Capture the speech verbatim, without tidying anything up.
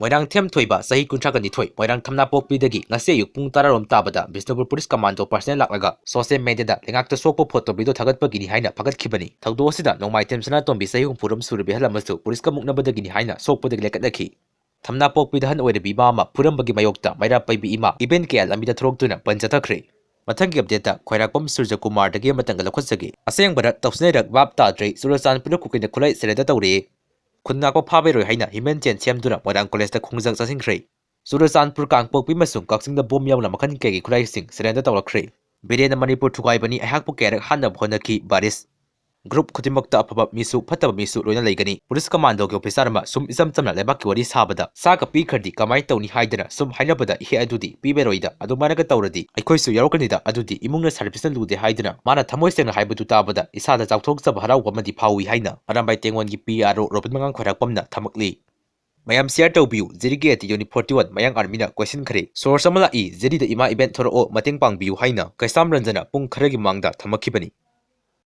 ꯃꯣꯏꯔꯥꯡꯊꯦꯝ ꯊꯣꯏꯕ, ꯆꯍꯤ ꯀꯨꯟꯊ꯭ꯔꯥꯒ ꯅꯤꯊꯣꯏ, ꯃꯣꯏꯔꯥꯡ ꯊꯝꯅꯥꯄꯣꯛꯄꯤꯗꯒꯤ ꯉꯁꯤ ꯑꯌꯨꯛ ꯄꯨꯡ ꯇꯔꯥꯔꯣꯝ ꯇꯥꯕꯗ ꯕꯤꯁꯅꯨꯄꯨꯔ ꯄꯨꯂꯤꯁ ꯀꯃꯥꯟꯗꯣ ꯄꯥꯔꯁꯅꯦꯜ ꯂꯥꯛꯂꯒ ꯁꯣꯁꯤꯌꯦꯜ ꯃꯦꯗꯤꯌꯥꯗ ꯂꯩꯉꯥꯛꯇ ꯁꯣꯛꯄ ꯐꯣꯇꯣ ꯚꯤꯗꯤꯑꯣ ꯊꯥꯒꯠꯄꯒꯤꯅꯤ ꯍꯥꯏꯅ ꯐꯥꯒꯠꯈꯤꯕꯅꯤ꯫ ꯊꯧꯗꯣꯛ ꯑꯁꯤꯗ ꯅꯣꯡꯃꯥꯏꯊꯦꯝ ꯁꯅꯥꯇꯣꯝꯕꯤ, ꯆꯍꯤ ꯍꯨꯝꯐꯨꯔꯣꯝ ꯁꯨꯔꯕꯤ, ꯑꯍꯜ ꯑꯃꯁꯨ ꯄꯨꯂꯤꯁꯀ ꯃꯨꯛꯅꯕꯗꯒꯤꯅꯤ ꯍꯥꯏꯅ ꯁꯣꯛꯄꯗꯒꯤ ꯂꯩꯈꯠꯅꯈꯤ꯫ ꯊꯝꯅꯥꯄꯣꯛꯄꯤꯗ ꯑꯍꯜ ꯑꯣꯏꯔꯕꯤ ꯏꯃꯥ ꯑꯃ ꯐꯨꯔꯝꯕꯒꯤ ꯃꯥꯌꯣꯛꯇ ꯃꯩꯔꯥ ꯄꯥꯏꯕꯤ ꯏꯃꯥ ꯏꯕꯦꯟ ꯀꯌꯥ ꯂꯝꯕꯤꯗ ꯊꯣꯔꯛꯇꯨꯅ ꯕꯟ ꯆꯠꯊꯈ꯭ꯔꯦ꯫ ꯃꯊꯪꯒꯤ ꯑꯞꯗꯦꯠꯇ ꯈ꯭ꯋꯥꯏꯔꯥꯛꯄꯝ ꯁꯨꯔꯖꯀꯨꯃꯥꯔꯗꯒꯤ ꯑꯃꯇꯪꯒ ꯂꯧꯈꯠꯆꯒꯦ꯫ ꯑꯁꯦꯡꯕꯔ ꯇꯧꯁꯤꯟꯅꯩꯔ ꯚꯥꯞ ꯇꯥꯗ꯭ꯔꯦ, ꯆꯨꯔꯆꯥꯟꯄꯨꯔꯗ ꯀꯨꯀꯤꯅ ꯈꯨꯠꯂꯥꯏ ꯁꯔꯦꯟꯗꯔ ꯇꯧꯔꯦ꯫ ꯈꯨꯟ ꯉꯥꯛꯄ ꯐꯥꯕꯤꯔꯣꯏ ꯍꯥꯏꯅ ꯍ꯭ꯌꯨꯃꯦꯟ ꯆꯦꯟ ꯁꯦꯝꯗꯨꯅ ꯃꯣꯏꯔꯥꯡ ꯀꯣꯂꯦꯖꯇ ꯈꯣꯡꯖꯪ ꯆꯥꯁꯤꯟꯈ꯭ꯔꯦ꯫ ꯆꯨꯔꯆꯥꯟꯄꯨꯔ, ꯀꯥꯡꯄꯣꯛꯄꯤ ꯑꯃꯁꯨꯡ ꯀꯛꯆꯤꯡꯗ ꯕꯣꯝ ꯌꯥꯎꯅ ꯃꯈꯜ ꯀꯌꯥꯒꯤ ꯈꯨꯠꯂꯥꯏꯁꯤꯡ ꯁꯔꯦꯟꯗꯔ ꯇꯧꯔꯛꯈ꯭ꯔꯦ꯫ ꯕꯤꯔꯦꯟꯅ ꯃꯅꯤꯄꯨꯔ ꯊꯨꯒꯥꯏꯕꯅꯤ, ꯑꯩꯍꯥꯛꯄꯨ ꯀꯌꯥꯔꯛ ꯍꯥꯠꯅꯕ ꯍꯣꯠꯅꯈꯤ, ꯕꯥꯔꯤꯁ꯫ ꯒ꯭ꯔꯨꯞ ꯈꯨꯗꯤꯡꯃꯛꯇ ꯑꯐꯕ ꯃꯤꯁꯨ ꯐꯠꯇꯕ ꯃꯤꯁꯨ ꯂꯣꯏꯅ ꯂꯩꯒꯅꯤ꯫ ꯄꯨꯂꯤꯁ ꯀꯃꯥꯟꯗꯣꯒꯤ ꯑꯣꯐꯤꯁꯥꯔ ꯑꯃ ꯁꯨꯝ ꯏꯆꯝ ꯆꯝꯅ ꯂꯩꯕꯥꯛꯀꯤ ꯋꯥꯔꯤ ꯁꯥꯕꯗ ꯆꯥꯛꯀ ꯄꯤꯈ꯭ꯔꯗꯤ ꯀꯃꯥꯏꯅ ꯇꯧꯅꯤ ꯍꯥꯏꯗꯅ ꯁꯨꯝ ꯍꯥꯏꯅꯕꯗ, "ꯏꯍꯦ, ꯑꯗꯨꯗꯤ ꯄꯤꯕꯤꯔꯣꯏꯗ, ꯑꯗꯨꯃꯥꯏꯅꯒ ꯇꯧꯔꯗꯤ ꯑꯩꯈꯣꯏꯁꯨ ꯌꯥꯎꯔꯛꯀꯅꯤꯗ, ꯑꯗꯨꯗꯤ ꯏꯃꯨꯡꯅ ꯁꯥꯔꯚꯤꯁꯅ ꯂꯨꯗꯦ" ꯍꯥꯏꯗꯅ ꯃꯥꯅ ꯊꯃꯣꯏ ꯁꯦꯡꯅ ꯍꯥꯏꯕꯗꯨ ꯇꯥꯕꯗ ꯏꯁꯥꯗ ꯆꯥꯎꯊꯣꯛꯆꯕ ꯍꯔꯥꯎꯕ ꯑꯃꯗꯤ ꯐꯥꯎꯏ ꯍꯥꯏꯅ ꯑꯔꯥꯝꯕꯥꯏ ꯇꯦꯡꯉꯣꯟꯒꯤ ꯄꯤ ꯑꯥꯔ ꯑꯣ ꯔꯣꯕꯤꯟ ꯃꯉꯥꯡ ꯈ꯭ꯋꯥꯏꯔꯥꯛꯄꯝꯅ ꯊꯝꯃꯛꯂꯤ꯫ ꯃꯌꯥꯝ ꯁꯤꯌꯔ ꯇꯧꯕꯤꯌꯨ, ꯖꯤꯔꯤꯒꯤ ꯑꯦꯠ ꯌꯨꯅꯤꯠ ꯐꯣꯔꯇꯤ ꯋꯥꯟ ꯃꯌꯥꯡ ꯑꯥꯔꯃꯤꯅ ꯀꯣꯏꯁꯤꯟꯈ꯭ꯔꯦ꯫ ꯁꯣꯔꯁ ꯑꯃ ꯂꯥꯛꯏ, ꯖꯤꯔꯤꯗ ꯏꯃꯥ ꯏꯕꯦꯟ ꯊꯣꯔꯛꯑꯣ, ꯃꯇꯦꯡ ꯄꯥꯡꯕꯤꯌꯨ ꯍꯥꯏꯅ ꯀꯩꯁꯥꯝ ꯔꯟꯖꯅ ꯄꯨꯡ ꯈꯔꯒꯤ ꯃꯃꯥꯡꯗ ꯊꯝꯃꯛꯈꯤꯕꯅꯤ꯫